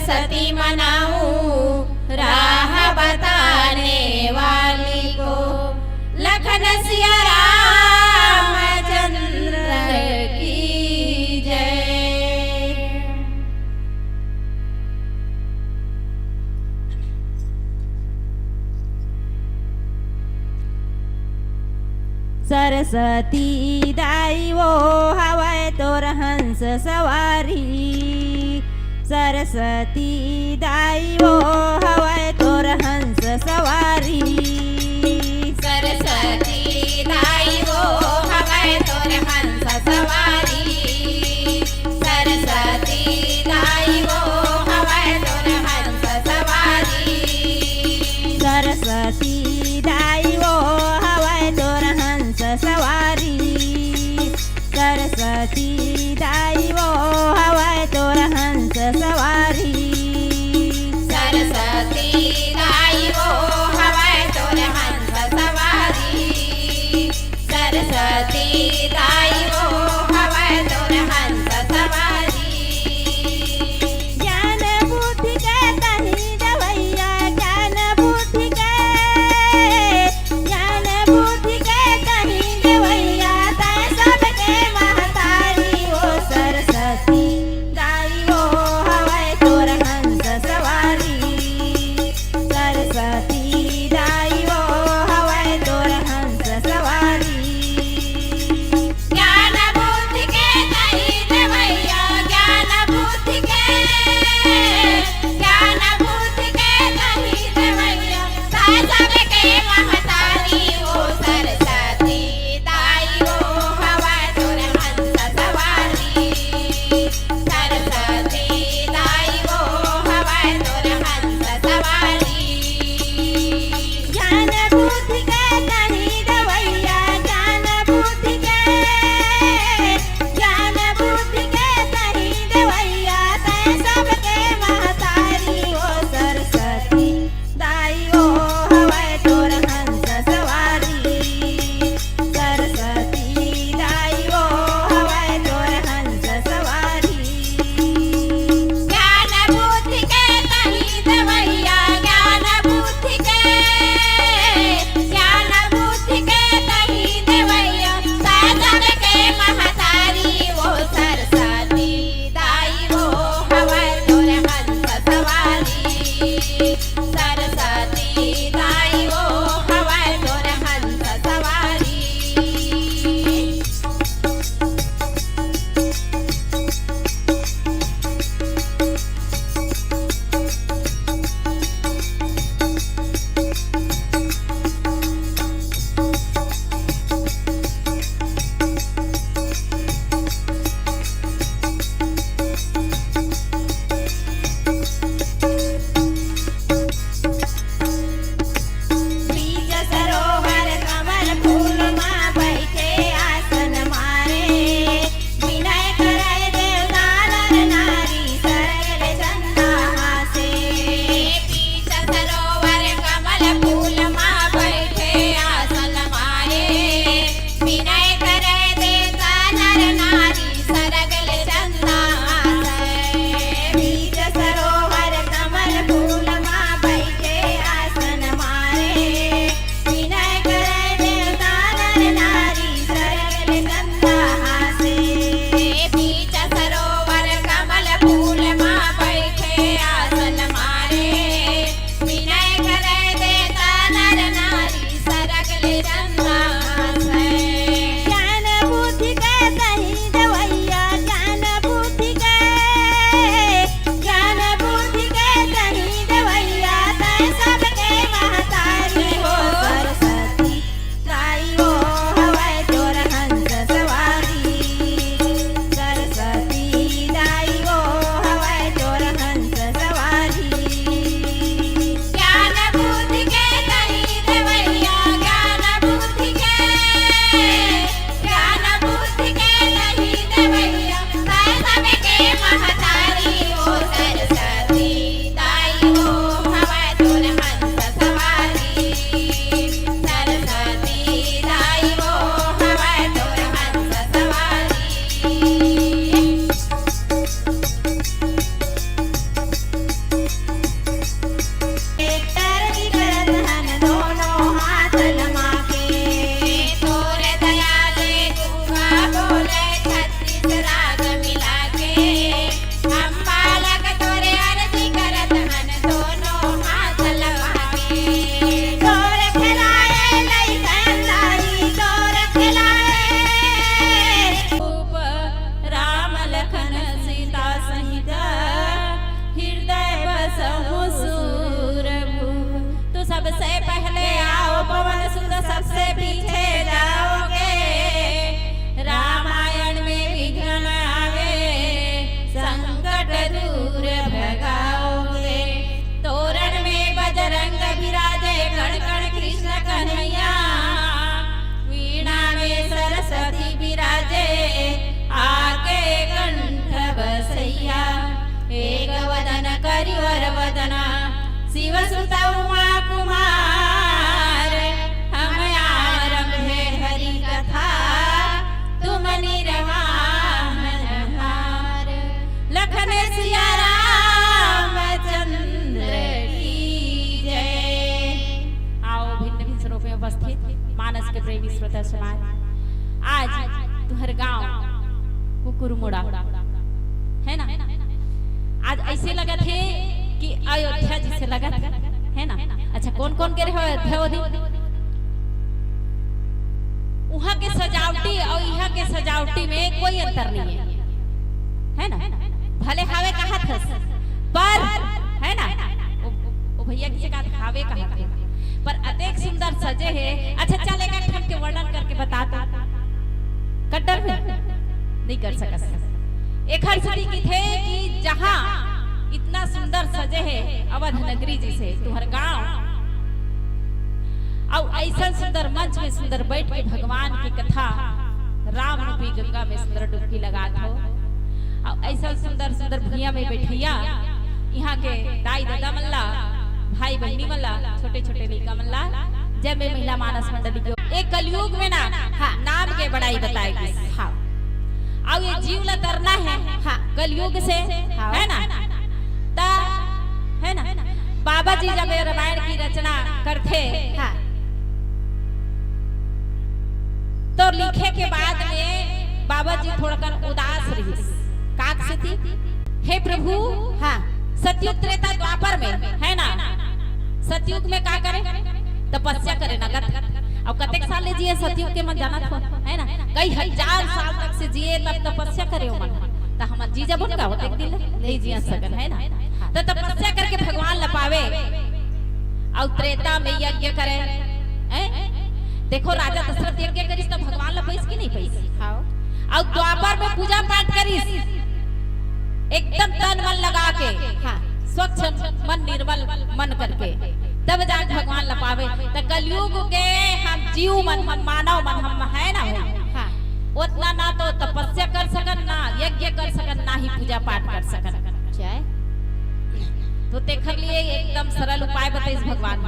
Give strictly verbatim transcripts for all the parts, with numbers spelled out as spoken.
सती मनाऊं राह बताने वाली को। लखन सिया रामचंद्र की जय। सरस्वती दाई वो हवय तोर हंस सवारी। सरस्वती दाई वो हवय तोर हंस सवारी। सरस्वती दाई वो हवय तोर हंस सवारी। सरस्वती दाई वो हवय तोर हंस सवारी। सरस्वती दाई वो हवय तोर हंस सवारी। सरस्वती दाई वो हवय तोर हंस सवारी। सरस्वती दाई वो हवय तोर हंस सवारी। सरस्वती दाई वो हवय तोर हंस सवारी। ज्ञान बुद्धि के तही देवैया, ज्ञान बुद्धि के, ज्ञान बुद्धि के तही देवैया, तैं सबके महतारी ओ सरस्वती। दाई वो हवय तोर हंस सवारी। सरस्वती दाई वो हवय तोर हंस सवारी। ज्ञान बुद्धि के तही देवैया, ज्ञान बुद्धि के, ज्ञान बुद्धि के तही देवैया, तैं सबके महतारी ओ सरस्वती। दाई वो हवय तोर हंस सवारी। सरस्वती दाई वो हवय तोर हंस सवारी। ज्ञान बुद्धि के तही देवैया, ज्ञान बुद्धि के, ज्ञान बुद्धि के तही देवैया, तैं सबके महतारी ओ सरस्वती। दाई वो हवय तोर हंस सवारी। सरस्वती दाई वो हवय तोर हंस सवारी। ज्ञान बुद्धि के तही देवैया, ज्ञान बुद्धि के, ज्ञान बुद्धि के तही देवैया, तैं सबके महतारी ओ सरस्वती। दाई वो हवय तोर हंस सवारी। सरस्वती दाई वो हवय तोर हंस सवारी। बीच सरोवर कमल फूल मा बैठे आसन मारे। विनय करे देवता नर नारी सरग ले चंदा हासे। बीच सरोवर कमल फूल मा बैठे आसन मारे। विनय करे देवता नर नारी सरग ले चंदा हासे। बीच सरोवर कमल फूल मा बैठे आसन मारे। विनय करे देवता नर नारी सरग ले चंदा हासे। बीच सरोवर कमल फूल मा बैठे आसन मारे। विनय करे देवता नर नारी सरग ले चंदा हासे। ज्ञान बुद्धि के तही देवैया, ज्ञान बुद्धि के, ज्ञान बुद्धि के तही देवैया, तैं सबके महतारी हो सरस्वती। दाई वो हवय तोर हंस सवारी। सरस्वती दाई वो हवय तोर हंस सवारी। सहु सूर भूप। तो सबसे पहले आओ पवन सुत, सबसे पीछे जाओगे। रामायण में विघ्न आवे, संकट दूर भगाओगे। तोरण में बजरंग विराजे, कण कण कृष्ण कन्हैया। वीणा में सरस्वती विराजे, आके कंठ बसैया। एक वदन करिवर वदना, शिव सुत उमा कुमार। हम आरंभे हरि कथा, तुम निर्वाहन हार। लखन सिया रामचंद्र की जय। आओ भिन्न भिन्न स्वरूप में उपस्थित मानस के प्रेमी श्रोता समाज, आज तुहर गांव कुकुरमुड़ा, है ना? आज ऐसे लगत हे कि अयोध्या जैसे लगत हे, है ना? अच्छा, कौन कौन के रहे हो अयोध्या वो दिन? उहाँ के सजावटी और यहाँ के सजावटी में कोई अंतर नहीं है, है ना? भले हावे कहा थस, पर, है ना? वो, वो भैया किसे कहा हावे कहा थे, पर अतेक सुंदर सजे हे। अच्छा, चल एक ठन के वर्णन करके बता तो। कट्टर में नहीं कर सकस। एखर सेती किथे कि जहाँ इतना सुंदर सजे हे अवध नगरी जैसे तुहर गांव, अउ ऐसन सुंदर मंच में सुंदर बैठ के भगवान की कथा राम रूपी गंगा में सुंदर डुबकी लगात हो, अउ ऐसन सुंदर सुंदर भुइयां में बैठैया यहाँ के दाई ददा मन ला, भाई बहिनी मन ला, छोटे छोटे लइका मन ला, जय में महिला मानस मंडली के। एक कलयुग में ना, हाँ। नाम के बड़ाई बताए गिस। हाँ। अउ ये जीव ला तरना है, हाँ। कलयुग से, हाँ। है ना? त, है ना? बाबा जी जब ये रामायण की रचना करथे, हाँ। तो लिखे के बाद में बाबा जी थोड़कन उदास रहिस। काक सेती, हे प्रभु, हाँ। सतयुग त्रेता द्वापर में, है ना? सतयुग में का करे? तपस्या करे, नगद। अब कतेक साल ले जिए सतयुग के मन जानत हो, है ना? कई हजार साल तक से जिए, तब तपस्या करे ओमन। त हमन जी जबन का ओतेक दिन ले? नहीं जिया सकन, है ना? त तपस्या करके भगवान ल पावे, अउ त्रेता में यज्ञ करे, हैं? देखो, राजा दशरथ यज्ञ करिस त भगवान ल पाइस कि नहीं पाइस? हाँ। अउ द्वापर में पूजा पाठ करिस, एकदम तन मन लगा के, हाँ। स्वच्छ मन, निर्मल मन करके, तब जाके भगवान ल पावे। त कलयुग के हम जीव मन, हम मानव मन, हम है ना हो, हाँ। ओतना ना तो तपस्या कर सकन, ना यज्ञ कर सकन, ना ही पूजा पाठ कर सकन। जय। तो तेखर लिए एकदम सरल उपाय बताइस भगवान,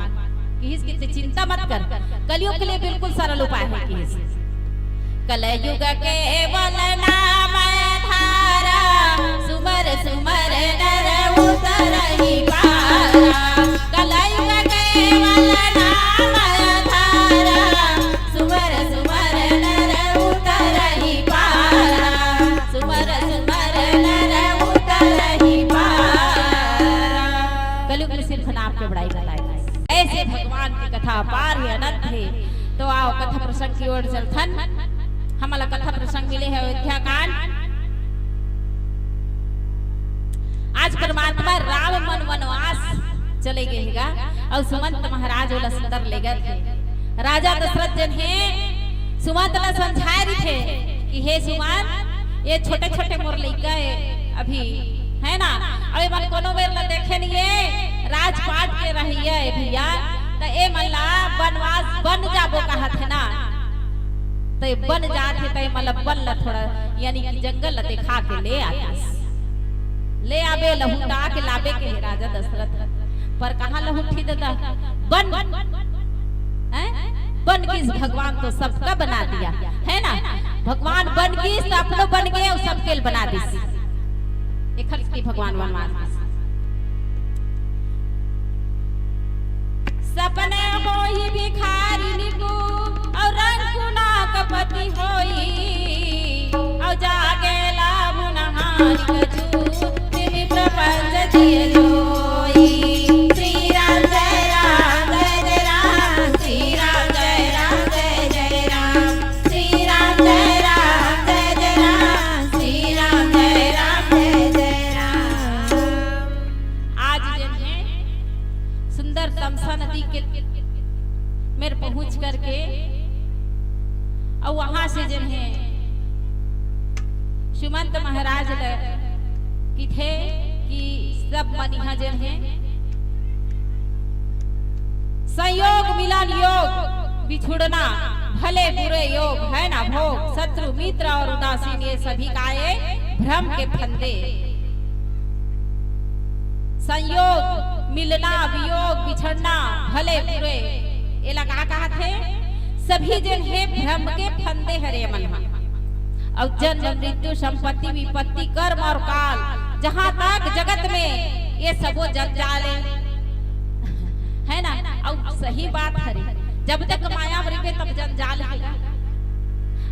किहिस कि ते चिंता मत कर, कलयुग के लिए बिल्कुल सरल उपाय है, किहिस। कलयुग केवल नाम आधारा, सुमर सुमर नर उतरहि पारा। कलयुग केवल नाम आधारा, सुमर सुमर नर उतरहि पारा। सुमर सुमर नर उतरहि पारा। कलयुग में सिर्फ नाम के बड़ाई बताए। ऐसे भगवान की कथा अपार है, अनंत है। तो आओ, कथा प्रसंग की ओर चलथन। हमला कथा प्रसंग मिले है अयोध्या कांड। आज परमात्मा राम मन वनवास चले गे हे गा, अउ सुमंत महाराज ओला सुंदर लेगत हे। राजा दशरथ जन हे सुमंत ला समझाए रहिथे कि हे सुमंत, ये छोटे छोटे मोर लइका हे अभी, है ना? अउ एमन कोनो बेर ला देखे नहीं हे, राजपाट के रहिए भैया, त एमन ला वनवास बन जाबो कहत हे ना, त ये बन जात हे, त एमन ला बन ला थोड़ा, यानी कि जंगल ला देखा के ले आतिस। ले आबे, लहुटा के लाबे के हे राजा दशरथ, पर कहाँ लहुटी ददा? बन, हैं? बन गिस, भगवान तो सबका बना दिया, है ना? भगवान बन गिस त अपनो बन गे अउ सबके ल बना दिस। एखर सेती भगवान वनवास गिस। सपने होई भिखारिन को, अउ रंग नाकपति होई, अउ जागे लाभ नहारिक जू, तिनि प्रपंच जिय जोई। श्री राम जय राम जय जय राम, श्री राम जय राम जय जय राम, श्री राम जय राम जय जय राम, श्री राम जय राम जय जय राम। आज जेन उत्तर तमसा नदी के मेर पहुंच करके, अउ वहां से जेन हे सुमंत महाराज ल किथे कि सब मन इहां जेन हे संयोग मिलन योग बिछुड़ना, भले बुरे योग है ना भोग, शत्रु मित्र और उदासीन, ये सभी का ये भ्रम के फंदे। संयोग, मिलना, वियोग, बिछड़ना, भले बुरे, एला का कहत हे? सभी जेन हे भ्रम के फंदे हरे मन हा। अउ जन्म, मृत्यु, संपत्ति, विपत्ति, कर्म और काल, जहां तक जगत में ये सबो जंजाल हे, है ना? अउ सही बात हरे, जब तक माया में रहिबे तब जंजाल हे।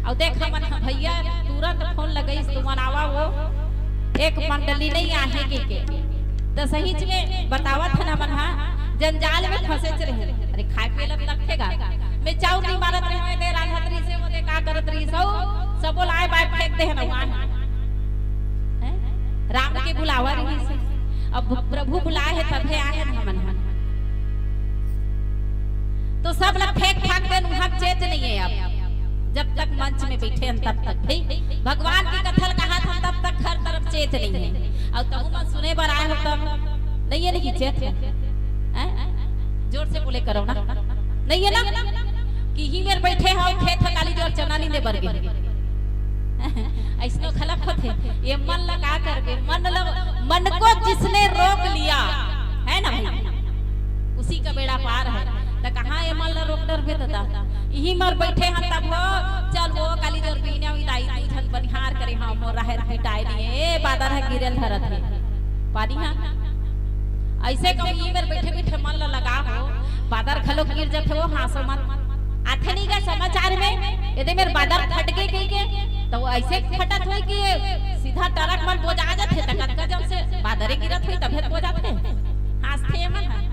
अउ देख हमन ह भैया तुरंत फोन लगइस, तुमन आवा, वो एक मंडली नहीं आहे के, के। त सहीच में बतावत हन हमन हा, जंजाल में फंसेच रहे। अरे खाए पिए ला लगथे गा। मैं चाउर नहीं मारत रहे, मैं दे रांधत रही से, वो दे का करत रही सो, सबो लाए बाए फेंक दे हन वहां। हैं? राम के बुलावा रही से। अब प्रभु बुलाए हे तभे आए हे हमन हा। तो सब ला फेंक फाक देन, उहां चेत नहीं हे। अब जब तक मंच में बैठे हन तब तक भाई भगवान की कथा ल कहत हन तब तक हर तरफ चेत नहीं हे। अउ तहु मन सुने बर आए हो तब नहीं हे, नहीं चेत हे। हैं? जोर से बोले करो ना, नहीं हे ना कि इही मेर बैठे हो खेत ह काली जोर चना नींदे बर गे। अइसनो घलक होथे। ये मन ला का करबे? मन ला, मन को जिसने रोक लिया, है ना भाई, उसी का बेड़ा पार है। त कहाँ ये मन ला रोक डरबे दादा? इही मेर बैठे हन तब हो, चल वो काली जोर बीने हुई दाई, तू झन बनिहार करे, हाँ, मोर राहेर पिटाए नहीं हे, ए, बादर ह गिरेल धरत हे, पानी हा। अइसे कहूं इही मेर बैठे बैठे मन ला लगा हो, बादर घलो गिर जथे वो, हाँसो मत। आथे नहीं गा समाचार में, एदे मेर बादर फट गे कहि के, त वो अइसे फटत होई कि सीधा टरक मन बोजा जथे, त कतका जन से बादरे गिरत होई, तभे त बोजाथे। हाँसथे मन ह।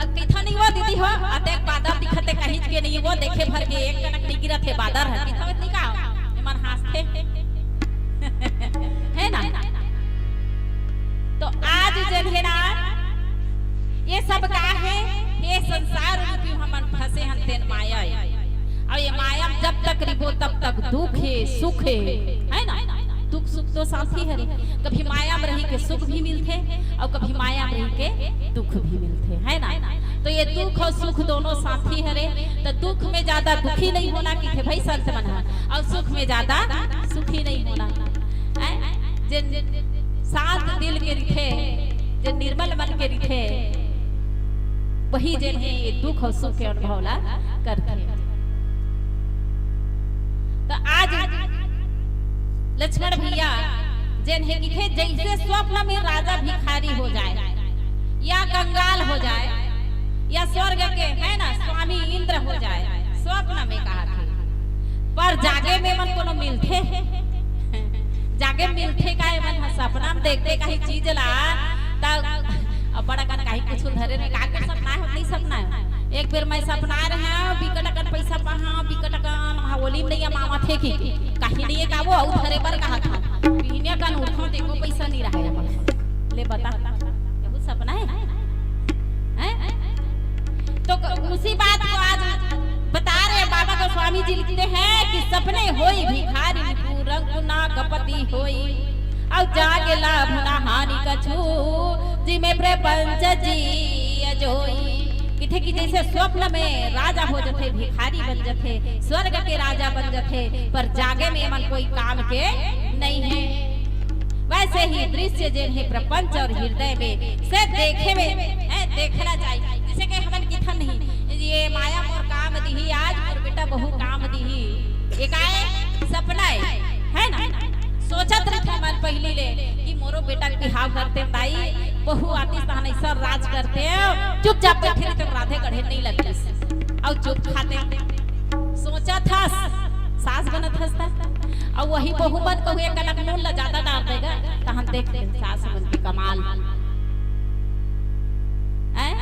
अब कहिथन नहीं वो दीदी हो, अतेक बादर दिखत हे, कहिच के नहीं वो, देखे भर के एक कनक नहीं गिरत हे बादर ह, कहिथन नहीं का, एमन हाँसथे। है ना? तो आज जेन हे ना, ये सब का हे? ये संसार रूपी हमन फंसे हन तेन माया हे। अउ ये माया में जब तक रहिबो तब तक दुख हे, सुख हे, है ना? दुख सुख तो साथी हरे। कभी माया में रहि के सुख भी मिलथे अउ कभी माया में रहि के दुख भी मिलथे, है ना? तो ये दुख अउ सुख दोनों साथी हरे। तो दुख में ज्यादा दुखी नहीं होना कहिथे भाई संत मन ह, अउ सुख में ज्यादा सुखी नहीं होना। हैं? जे शांत दिल के रिथे, जे निर्मल मन के रिथे, वही जेन हे ये दुख अउ सुख के अनुभव ला करथे। त आज लक्ष्मण भैया जेन हे किथे, जैसे स्वप्न में राजा भिखारी हो जाए या कंगाल हो जाए या स्वर्ग के, है ना, स्वामी इंद्र हो जाए, स्वप्न में कहा थे, पर जागे में मन कोनो मिलथे? जागे मिलथे का? एमन ह सपना में देखथे काही चीज ला, त अब बड़ा कन काही कुछ धरे रहे, का कर सपना हे, नहीं सपना हे। एक बेर मैं सपना रहे हंव, बिकट अकन पैसा पाहा, बिकट अकन वहाँ ओली में नैया मामा थे कि, काही नहीं हे का वो, अउ धरे बर कहा था। बिहनिया कन उठो, देखो पैसा नहीं रहा है। ले बता, यहू सपना हे? हैं? तो क-, उसी बात को आज बता रहे बाबा गोस्वामी जी लिखते हैं कि सपने होई भिखारी, पूरंग नागपति होई, अउ जागे लाभ ना हानि कछु, जिमे प्रपंच जिय जोई। किथे कि जैसे स्वप्न में राजा हो जथे, भिखारी बन जथे, स्वर्ग के राजा बन जथे, पर जागे में एमन कोई काम के नहीं हे। वैसे ही दृश्य जेन हे प्रपंच और हृदय में से देखे में, हैं, देखना चाहिए। जैसे कि हमन किथन नहीं, ये माया मोर काम दिही, आज मोर बेटा बहू काम दिही, ये का हे? सपना हे, है ना? सोचत रहिथे मन पहिली ले कि मोरो बेटा के बिहाव करते दाई, बहू आतिस तहन ऐसा राज करते, चुपचाप बैठे रहिते, राधे गढ़े नहीं लगतिस, अउ चुप खाते। सोचत हस, सास बनत हस त। अउ वही बहू मन कहू एक कनक नून ला ज्यादा डार देगा, तहन देख ले सास मन के कमाल। हैं?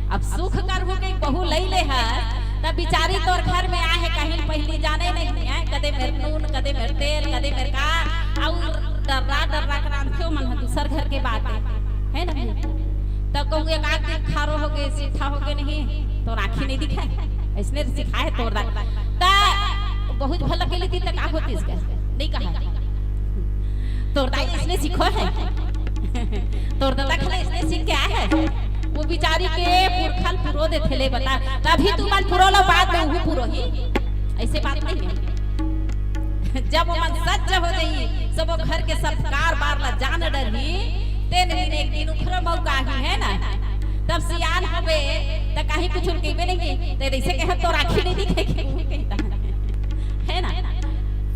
अब सुख करहूं के बहू लई ले ह, तब बिचारी तोर घर में आहे, कहीं पहिली जाने नहीं है, कदे मेर नून, कदे मेर तेल, कदे मेर का, अउ डर्रा डर्रा के रांधथे मन ह, दूसर घर के बात हे, है ना भाई? तब कहूँ एक आध दिन खारो हो गए, सिट्ठा हो गए, नहीं तोर आँखी नहीं दिखाए, अइसने सिखाए तोर दाई। त बहुत भला के लेती त का होतिस का? नहीं कहा। तोर दाई अइसने सीखो है। तोर दादा खले अइसने सीख के आए है। वो बिचारी के पुरखा ल पुरो देथे ले बता। तभी तुमन पुरो लो, बाद में उहू पुरो ही। अइसे बात नहीं है। जब ओमन सज्ज हो जाही, सब घर के सब कारबार ला जान डरही, तेन दिन एक दिन उखरो मौका आही, है ना? तब सियान होबे, त काहीं कुछु कहिबे नहीं, त अइसे कहे, "तोर आँखी नहीं दिखे कि?" कहता है, है ना?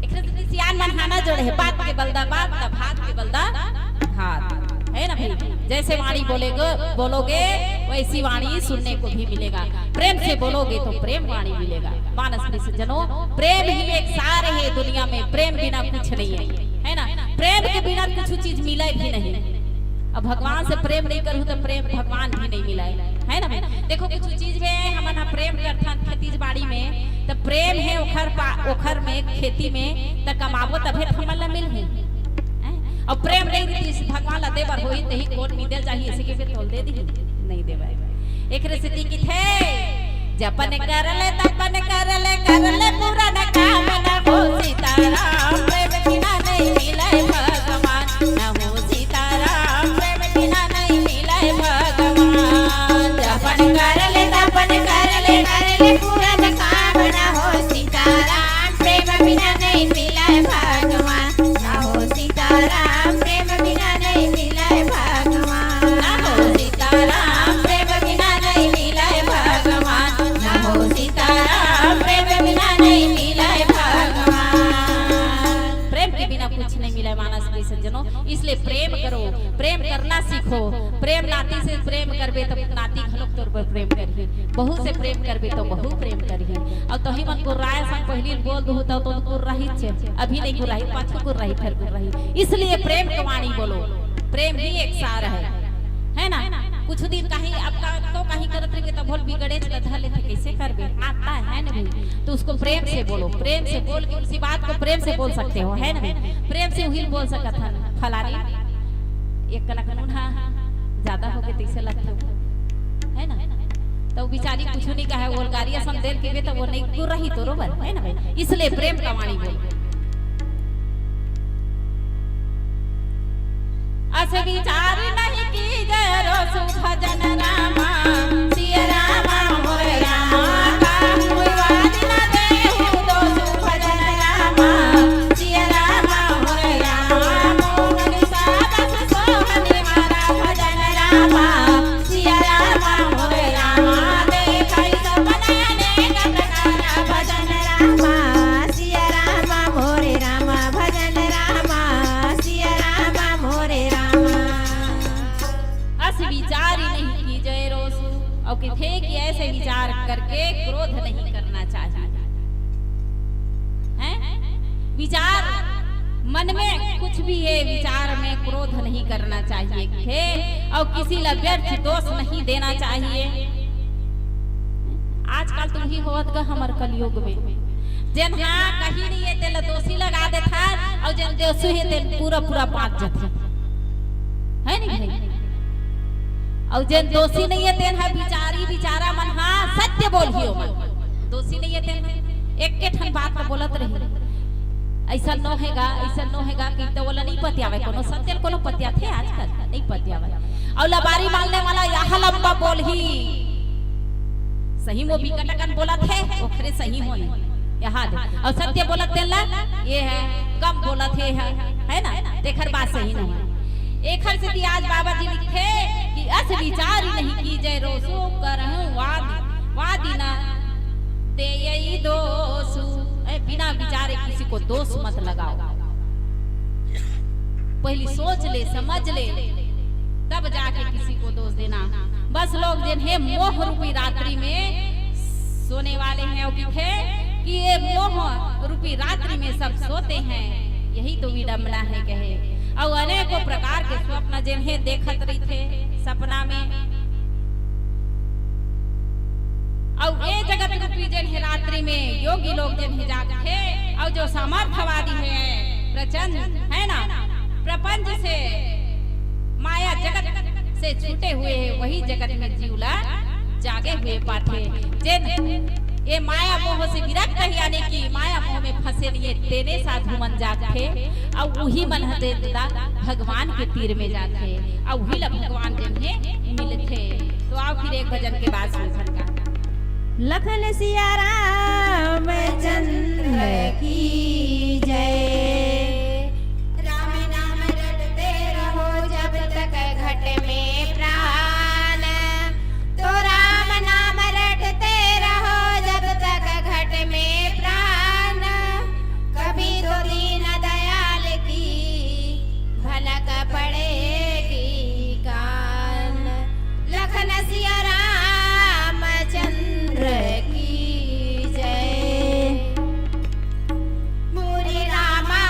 एकरे सेती सियान मन हाना जोड़े है, "बात के बलदा बात, त भात के बलदा भात।" है ना भाई? जैसे वाणी बोलेगो, बोलोगे, वैसी वाणी सुनने को भी मिलेगा। प्रेम से बोलोगे तो प्रेम वाणी मिलेगा। मानस प्रिय सज्जनों, प्रेम ही एक सार है दुनिया में, प्रेम बिना कुछ नहीं है, है ना? प्रेम के बिना कुछ चीज मिले भी नहीं। अब भगवान से प्रेम नहीं करूँ तो प्रेम भगवान भी नहीं मिले, है ना भाई? देखो, कुछ चीज में हमन ह प्रेम करथन, खेती बाड़ी में, त प्रेम है ओखर पा-, ओखर में, खेती में, त कमाबो तभे त हमन ला मिलही। हैं? अउ प्रेम नहीं रहितिस, भगवान ला दे बर होही, तेही कोन मिदे ल जाही, अइसे कहिके तोल दे दिही, नहीं देवय। एकरे सेती किथे, "जपन कर ले, तपन कर ले, कर ले पूरन काम, न हो सीताराम प्रेम बिना नहीं मिले भगवान, न हो सीताराम प्रेम बिना नहीं मिले भगवान।" जपन कर ले, तपन कर ले, कर ले पूरन काम, न हो सीताराम प्रेम बिना नहीं मिले भगवान, न हो सीताराम प्रेम बिना नहीं मिले भगवान, न हो सीताराम प्रेम बिना नहीं मिले भगवान, न हो सीताराम प्रेम बिना नहीं मिले भगवान। प्रेम के बिना कुछ नहीं मिले, मानस प्रिय सज्जनों, इसलिए प्रेम करो, प्रेम करना सीखो। प्रेम नाती से प्रेम करबे, तब नाती घलोक तोर बर प्रेम करही। बहू से प्रेम करबे, तो बहू प्रेम करही। अउ तोही मन गुर्राए संग पहिली बोल दुहू, तब तो गुर्राही छे, अभी नहीं गुर्राही, पाछू गुर्राही, फिर गुर्राही। इसलिए प्रेम के वाणी बोलो, प्रेम ही एक सार है, है ना? कुछ दिन कहीं अब का, तो कहीं करत रहिबे, तब बोल बिगड़े त धर लेथे, कैसे करबे? आता है ना भाई, तो उसको प्रेम से बोलो, प्रेम से बोल के उसी बात को प्रेम से बोल सकते हो, है ना भाई? प्रेम से उही बोल सकत हन, "फलानी, एक कनक नून हा ज्यादा होगे, तइसे लगथे," है ना? त वो बिचारी कुछु नहीं कहे, वो गारी असन देल के बे, त वो नहीं गुर्राही तोरो बर, है ना भाई? इसलिए प्रेम का वाणी बोल। अस विचार नहीं कीजे रोसु भजन रामा, सिया रामा मोर रामा, काहू वादी न देहु दोसु भजन रामा, सिया रामा मोर रामा, मोहन साबस सोहन मारा भजन रामा, सिया रामा मोर रामा, देखई सपन अनेक प्रकारा भजन रामा, सिया रामा मोर रामा, भजन रामा, सिया रामा मोर रामा। अस विचार ही नहीं कीजे रोसु। अउ कथे कि ऐसे विचार करके क्रोध नहीं करना चाहिए। हैं? विचार मन में कुछ भी है, विचार में क्रोध नहीं करना चाहिए, है? अउ किसी ला व्यर्थ दोष नहीं देना चाहिए। आजकल तुम ही होवत गा हमर कलयुग में, जेन हा कहीं नहीं है, तेला दोषी लगा देथा, अउ जेन दोषी है, तेन पूरा पूरा बांट जथे, है नहीं भाई? अउ जेन दोषी नहीं है, तेन हा बिचारी बिचारा मन हा सत्य बोलही ओमन। दोषी नहीं है, तेन हा एक के ठन बात तो बोलत रही, "ऐसा नो हेगा, ऐसा नो हेगा," कि तो ओला नहीं पतियावे कोनो सत्य, कोनो पतियाथे आजकल नहीं पतियावे। अउ लबारी मारने वाला यह लंबा बोलही, सही वो बिकट अकन बोलत हे, ओखरे सही होही। यह दे। अउ सत्य बोलत तेला, ये है, कम बोलत हे, है, है ना? तेखर बात सही नहीं है। एखर सेती आज बाबा जी लिखथे कि अस विचार ही नहीं कीजे रोसु, करहु वादी, वादी ना देयई दोसु। ए, बिना विचारे किसी को दोष मत लगाओ। पहली सोच ले, समझ ले, तब जाके किसी को दोष देना। बस लोग जिन्हें मोह रूपी रात्रि में सोने वाले हैं, वो कथे कि ये मोह रूपी रात्रि में सब सोते हैं, यही तो विडंबना है कहे। अउ अनेकों प्रकार के स्वप्न जिन्हें देखत रहिथे सपना में, अउ ए जगत रूपी जेन हे रात्रि में योगी लोग जेन हे जागथे, अउ जो समर्थवादी हे, प्रचंड हे ना, प्रपंच से, माया जगत से छूटे हुए हे, वही जगत में जीव ला जागे हुए पाथे। जेन ये माया मोह से विरक्त हे, यानी कि माया मोह में फंसे नइ हे, तेने साधु मन जागथे, अउ उही मन ह जेन दा भगवान के तीर में जाथे, अउ उही ला भगवान जेन हे मिलथे। तो आओ फिर एक भजन के बाद सुनथन का। लखन सिया रामचंद्र की जय। राम नाम रटते रहो जब तक घट में प्राण, तो राम नाम रटते रहो जब तक घट में प्राण, कभी तो दीन दयाल की भनक पड़ेगी कान। लखन सिया रामचंद्र की जय। मुनि रामा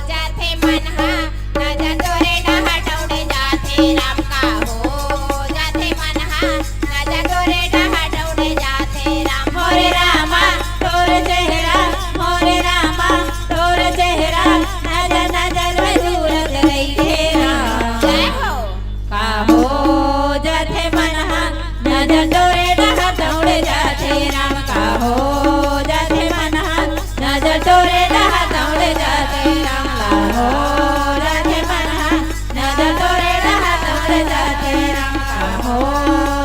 जाथे मन हा, नजर तोरे डहर दौड़े जाथे राम का हो। जाथे मन हा, नजर तोरे डहर दौड़े जाथे राम। मोरे रामा, तोर चेहरा, मोरे रामा, तोर चेहरा, नजर नजर में सूरत रहिथे राम। जय हो। का हो जाथे मन हा, नजर तोरे डहर दौड़े जाथे राम। का हो जाथे मन हा, नजर तोरे डहर दौड़े जाथे राम। का हो जाथे मन हा, नजर तोरे डहर दौड़े जाथे राम। का हो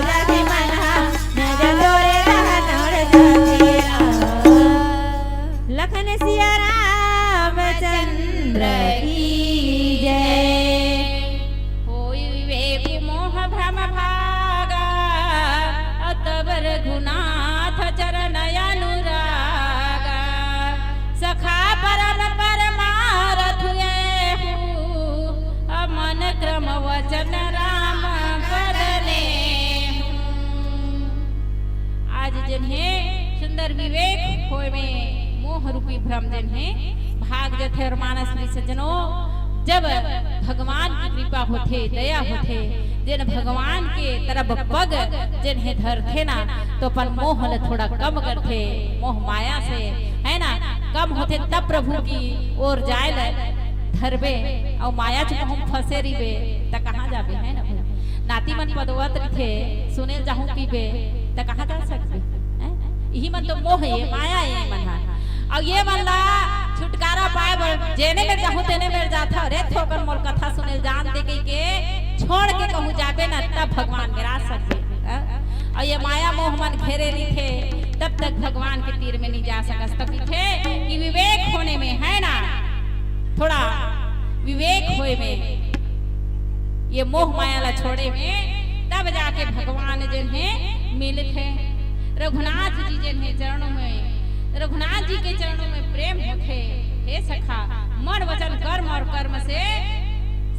जाथे मन हा, नजर तोरे डहर दौड़े जाथे राम। लखन सिया रामचंद्र की जय। होई विवेक मोह भ्रम भागा, अतब रघुनाथ चरण अनुरागा। सखा परम परमारथ एहू, अमन क्रम वचन राम बरने हूँ। आज जेन हे सुंदर विवेक होय में मोह रूपी भ्रम जेन हे भाग जथे। और मानस में सज्जनों, जब भगवान की कृपा होथे, दया होथे, जेन भगवान के तरफ पग जेन हे धरथे ना, तो अपन मोह ल थोड़ा कम करथे, मोह माया से, है ना, कम होथे, तब प्रभु की ओर जाय ल धरबे। अउ माया च कहूँ फंसे रहिबे, त कहाँ जाबे, है ना भाई? नाती मन पदवत रहिथे, सुने जाहूँ कहिबे, त कहाँ जा सकबे, हैं? इही मन तो मोह ए, माया ए मन हा। अउ ये मन ला छुटकारा पाए बर जेने मेर जाहूँ, तेने मेर जाथव, "रे थोकन मोर कथा सुने ल जान दे," कहिके छोड़ के कहूँ जाबे ना, तब भगवान मेर आ सकबे, हैं? अउ ये माया मोह मन घेरे रहिथे, तब तक भगवान के तीर में नहीं जा सकस। तब कहिथे कि विवेक होने में, है ना, थोड़ा विवेक होय में, ये मोह माया ला छोड़े में, तब जाके भगवान जेन हे मिलथे। रघुनाथ जी जेन हे चरणों में, रघुनाथ जी के चरणों में प्रेम होथे। हे सखा, मन वचन कर्म और कर्म से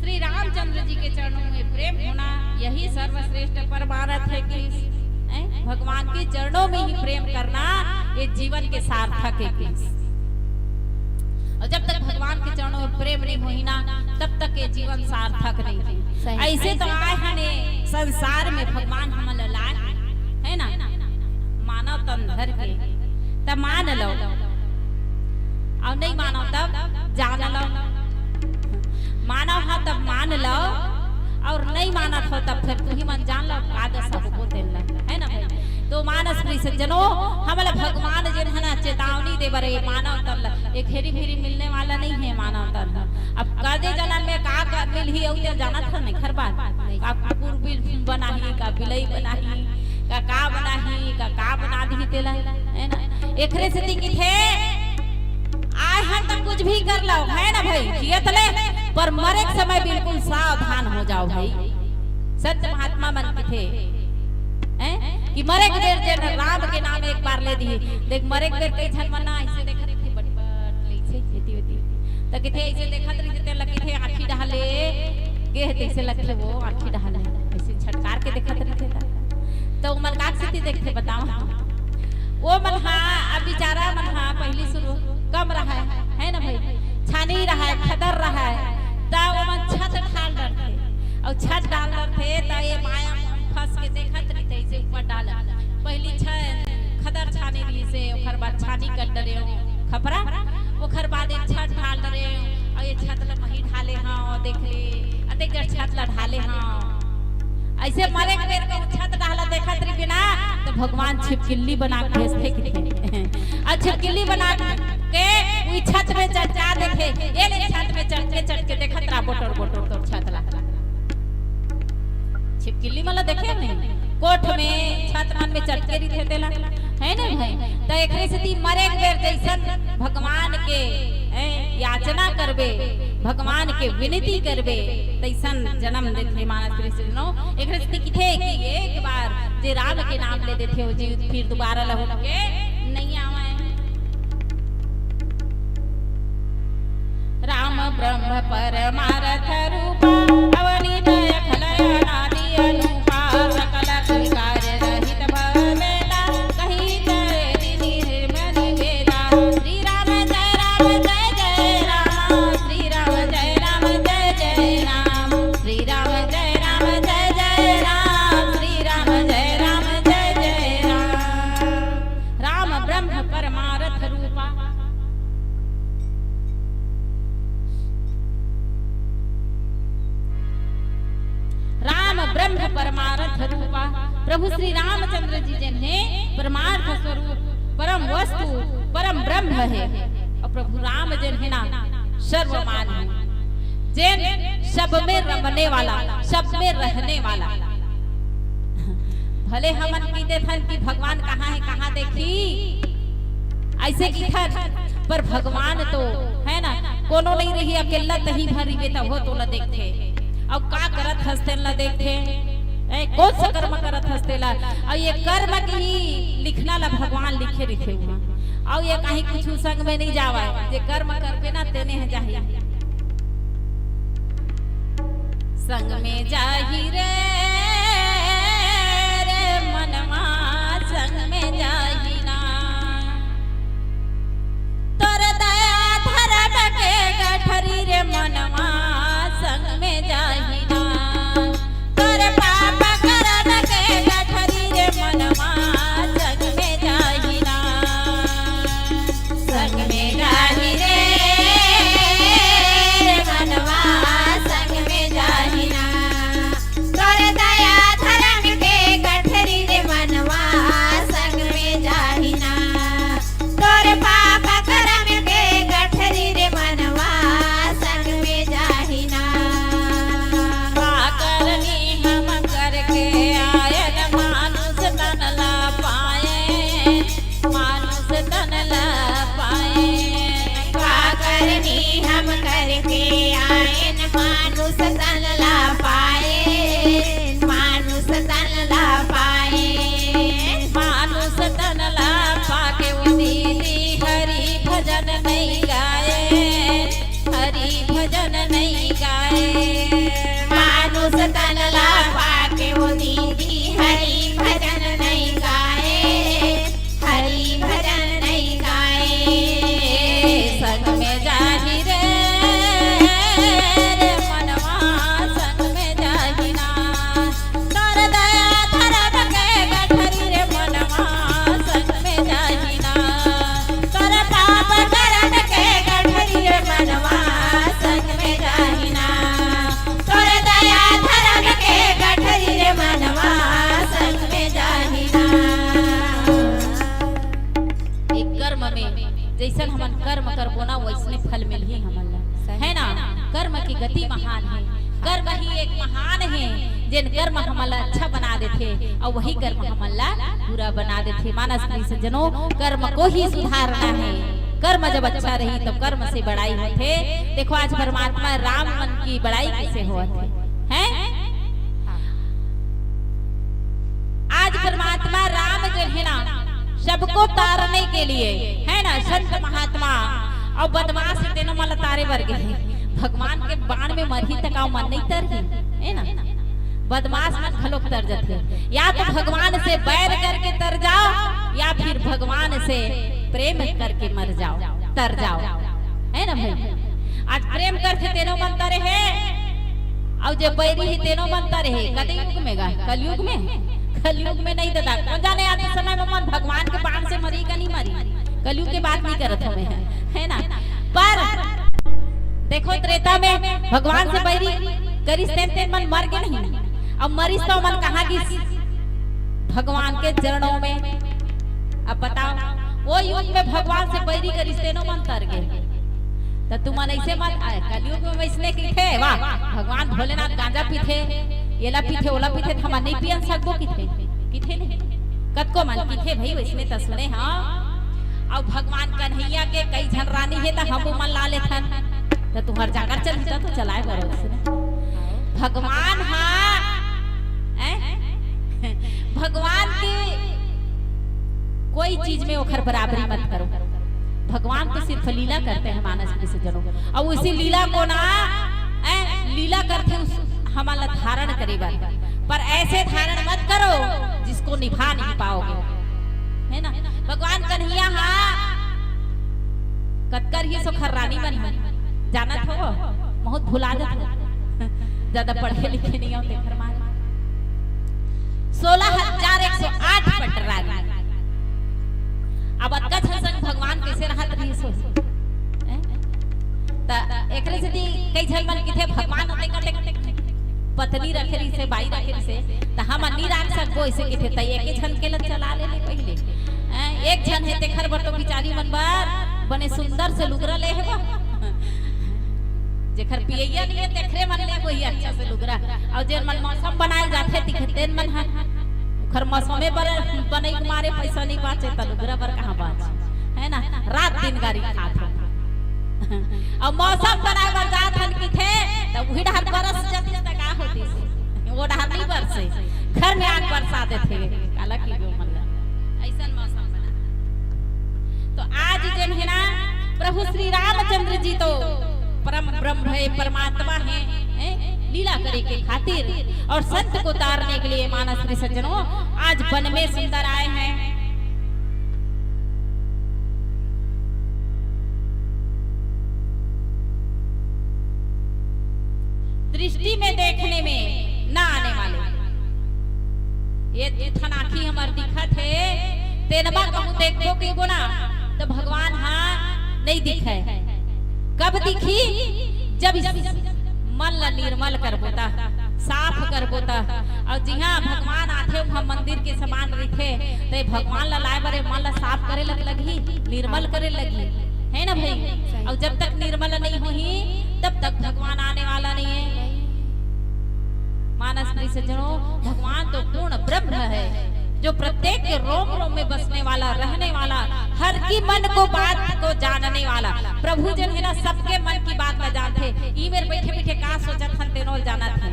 श्री रामचंद्र जी के चरणों में प्रेम होना, यही सर्वश्रेष्ठ परमारथ हे कि, हैं? भगवान के चरणों में ही प्रेम करना, ये जीवन के सार्थक हे कि। और जब तक भगवान के चरणों में प्रेम नहीं होही ना, तब तक ये जीवन सार्थक नहीं हे। सही। ऐसे तो आए हन ये संसार में, भगवान हमन ला लाए, है ना, मानव तन धर के, तब मान लो, और नहीं मानो तब जान लो। मानव हा तब मान लो, और नहीं मानत हो तब फिर तुही मन जान लो, का दशा होबो तेन ला, है ना भाई? तो मानस प्रिय सज्जनों, हमला भगवान जेन हे ना चेतावनी दे बर, ये मानव तन ला, ये घेरी भेरी मिलने वाला नहीं हे मानव तन। अब कदे जनम में का, का मिलही, अउ ते जानत हन नहीं, खर बात। नहीं। का कुकुर बिल बनाही, का बिलई बनाही, का, का बनाही, का, का बना दिही तेला, है ना? एकरे सेती किथे, आए हन त कुछ भी कर लो, है ना भाई? जियत ले, पर मरे के समय बिल्कुल सावधान हो जाओ भाई। संत महात्मा मन किथे, हैं? कि मरे के बेर जेन राम के नाम एक बार ले दिही। देख, मरे के बेर कई झन मन ना ऐसे देखत रहिथे, बट, बट, ले, ऐसे, एती, ओती। त किथे ऐसे देखत रहिथे, तेला किथे आँखी डहाले, गे हे तैसे लगथे वो, आँखी डहाले। ऐसे छटकार के देखत रहिथे त। त ओमन का सेती देखथे, बताओ? वो मन हा, अब बेचारा मन हा, पहिली शुरू कम रहय, है ना भाई? छानी रहय, खदर रहय, त ओमन छत ढाल डरथे। अउ छत डाल डरथे, त ये माया मोह फंस के देखत रहिथे, ऐसे ऊपर डाल। पहिली छ-, खदर छानी रहिसे, ओखर बाद छानी कर डरे हो, खपरा, ओखर बाद एक छत डाल डरे हो, अउ ये छत ल मही ढाले हव, देख ले, अतेक जड़ छत ल ढाले हव। ऐसे मरे के बेर कहूँ छत डाला देखत रहिबे ना, त भगवान छिपकिल्ली बना के भेजथे किथे। अउ छिपकिल्ली बना के उही छत में चढ़ जा देथे, ये ले छत में चढ़ के, चढ़ के देखत रहा बोटर, बोटर तोर छत ला। छिपकिल्ली मन ला देखे नहीं, कोठ में, छत मन में चढ़ के रहिथे तेला, है ना भाई? त एकरे सेती मरे के बेर जैसन भगवान के, हैं, याचना करबे, भगवान के विनती करबे, तैसन जन्म देथे मानस प्रिय सज्जनों। एकरे सेती किथे कि एक बार जे राम के नाम ले देथे, वो जीव फिर दोबारा लहुट के नहीं आवय। राम ब्रह्म परमारथ रूपा, अवनीत अखिल अनादि अनूपा, सकल विकार रहित भव मेला, कही जय जिन निर्मल वेला। श्री राम जय राम जय जय राम, परमार्थ रूपा। प्रभु श्री रामचंद्र जी जेन हे परमार्थ स्वरूप, परम वस्तु, परम ब्रह्म हे। अउ प्रभु राम जेन हे ना, सर्वमान्य हे, जेन सब में रमने वाला, सब में रहने वाला। भले हमन कहि देथन कि भगवान कहाँ हे, कहाँ देखही, अइसे कहिथन, पर भगवान तो हे ना, कोनो नइ रही, अकेल्ला तहीं भर रहिबे तभो तोला देखथे। अउ का करत हस तेन ला देखथे, ए, कोन सा कर्म करत हस तेला। अउ ये कर्म के ही लिखना ला भगवान लिखे रहिथे उहाँ। अउ ये कहीं कुछु संग में नइ जावय, जे कर्म करबे ना तेने ह जाही। संग में जाही रे, रे मनवा, संग में जाही ना। तोर दया धरम के गठरी रे मनवा, संग में जाही ना। तोर पाप करम के गठरी रे मनवा, संग में जाही ना। संग में जाही रे, रे मनवा, संग में जाही ना। तोर दया धरम के गठरी रे मनवा, संग में जाही ना। तोर पाप करम के गठरी रे मनवा, संग में जाही ना। का करनी हम करके आयन, मानुष तन ला पायन, मानुष तन ला पायन। का करनी हम करके आयन, मानुष तन ला पायन, मानुष तन ला पायन। मानुष तन ला पाके ओ दीदी हरि भजन नइ गायन, हरि भजन नइ गायन। मानुष तन ला पाके ओ दीदी हरि भजन नइ गायन, हरि भजन नइ गायन। संग में जाही रे, रे मनवा, संग में जाही ना। तोर दया धरम के गठरी रे मनवा, संग में जाही ना। तोर पाप करम के गठरी रे मनवा, संग में जाही ना। तोर दया धरम के गठरी रे मनवा, संग में जाही ना। एक कर्म में जइसन हमन कर्म करबो ना, वइसने फल मिलही हमन ला, सही। हे ना? कर्म के गति महान हे। कर्म ही एक महान हे, जेन कर्म हमन ला अच्छा बना देथे, अउ वही कर्म हमन ला बुरा बना देथे। मानस प्रिय सज्जनों, कर्म को ही सुधारना हे। कर्म जब अच्छा रही, तब कर्म से बड़ाई होथे। देखो, आज परमात्मा राम मन के बड़ाई कइसे होवत हे, हैं? आज परमात्मा राम जो हे ना, सबको तारने के लिए, हे ना, संत महात्मा अउ बदमाश हे तेनो मन ला तारे बर गे हे। भगवान के बाण में मरही त का मन नइ तरही, हे ना? बदमाश मन घलोक तर जथे। या तो भगवान से बैर करके तर जाव, या फिर भगवान से प्रेम करके मर जाव, तर जाव, हे ना भाई? आज प्रेम करथे तेनो मन तरे हे, अउ जे बैरी हे तेनो मन तरे हे। कते युग में गा? कलयुग में? कलयुग में नहीं दादा। कोन जाने आज के समय में मन भगवान के बाण से मरी का नहीं मरी? कलयुग के बात नहीं करत हवे, हे ना? पर देखो, त्रेता में भगवान से बैरी करिस तेन, तेन मन मर गे नहीं। अब मरिस तो मन कहाँ गिस? भगवान के चरणों में। अब बताओ, वो युग में भगवान से बैरी करिस तेनो मन तर गे। त तुमन अइसे मत आय, कलयुग में वइसने कहिथे, वाह, भगवान भोलेनाथ गांजा पीथे, एला पीथे, ओला पीथे, त हमन नइ पियन सकबो कहिथे, कहिथे नहीं? कतको मन कहिथे भई, वइसने त सुने हंव। अउ भगवान कन्हैया के कई झन रानी हे, त हमू मन ला लेथन। त तुंहर जाकर चलही त तो चलाय बर वइसने। भगवान हा, हैं? भगवान के कोई चीज में ओखर बराबरी मत करो। भगवान तो सिर्फ लीला करते हैं मानस के सज्जनों, अउ उसी लीला को ना, ऐ, लीला करथे उस, हमन ला धारण करे बर, पर ऐसे धारण मत करो जिसको निभा नहीं पाओगे, हे ना? भगवान कन्हैया हा कतकर ही सो खर्रानी मन हा, जानत हो, बहुत भुला जात हो। ज्यादा पढ़े लिखे नहीं हो, तेखर मान। सोलह हजार एक सौ आठ पटरानी। अब अतका झन संग भगवान कइसे रहत रहिस होही? हैं? त एकरे सेती कई झन मन कहिथे, भगवान ओते कटे, कटे, कटे। पत्नी रखे रहिसे, बाई रखे रहिसे, त हमन नी राख सकबो, अइसे कहिथे, त एके झन के ल चला ले, ले पहिले। हैं, एक झन हे, तेखर बर तो बिचारी मन बर बने सुंदर से लुगरा ले हेबो। जेखर पियैया नइ हे, तेखरे मन ले होही अच्छा से लुगरा। अउ जेन मन मौसम बनाए जाथे, तिखे तेन मन ह, ओखर मौसमे बर बनई के मारे पइसा नइ बाचे, त लुगरा बर कहाँ बाचे, है ना? रात दिन गारी खात हो। अउ मौसम बनाए बर जात हन किथे, त उही डहर बरस जतिस त का होतिस? वो डहर नइ बरसे, घर में आके बरसा देथे। काला कि गो मन ला, अइसन मौसम बना। तो आज जेन हे ना, प्रभु श्री रामचंद्र जी तो परम ब्रह्म हे, परमात्मा हे, हैं? लीला करे के खातिर और संत को तारने के लिए, मानस प्रिय सज्जनों, आज वन में सुंदर आए हैं। दृष्टि में देखने में ना आने वाले, ये दू ठन आँखी हमर दिखत हे, तेन मा कहूँ देखबो कहिबो ना, त भगवान ह नइ दिखय। कब दिखही? जब इस मन ला निर्मल करबो त, साफ करबो त। अउ जिहाँ भगवान आथे, उहाँ मंदिर के समान रहिथे, त ये भगवान ला लाए बर ये मन ला साफ करे लग लगही, निर्मल करे लगही, है ना भाई? अउ जब तक निर्मल नइ होही, तब तक भगवान आने वाला नइ हे। मानस प्रिय सज्जनों, भगवान तो पूर्ण ब्रह्म है, जो प्रत्येक के रोम रोम में बसने वाला, रहने वाला, हर की मन को, बात को जानने वाला। प्रभु जेन हे ना, सबके मन की बात ला जानथे। ई मेर बइठे बइठे का सोचत हन, तेनो ल जानत हे।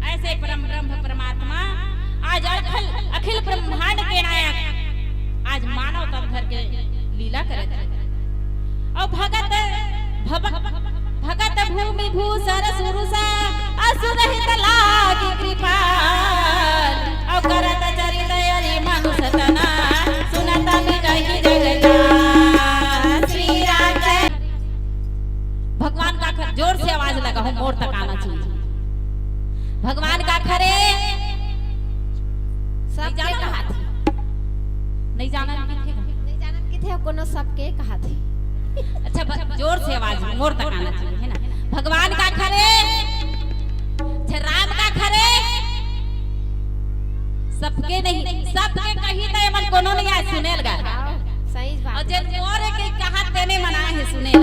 अइसे परम ब्रह्म परमात्मा आज अखिल, अखिल ब्रह्मांड के नायक आज मानव तन धर के लीला करत हे। अउ भगत, भगत भूमि भूसर सुरसा, असुर हित लागी कृपाल। अउ करत चरित यदि मनुष तना, सुनत मिटहि जग जाल। श्री राम जय। भगवान काखर, जोर से आवाज लगाहू, मोर तक आना चाहिए। भगवान काखर हे? सबके नइ जानन कहाथे। नइ जानन किथे? नइ जानन किथे, कोनो सबके कहाथे। अच्छा, भ-, जोर से आवाज, मोर तक आना चाहिए, है ना? भगवान काखर हे? अच्छा, राम काखर हे? सबके नहीं, सबके कही त एमन कोनो नइ आय सुने ल गा। हाँ, सही बात। अउ जेन मोर हे कहा, तेने मन आए हे सुने।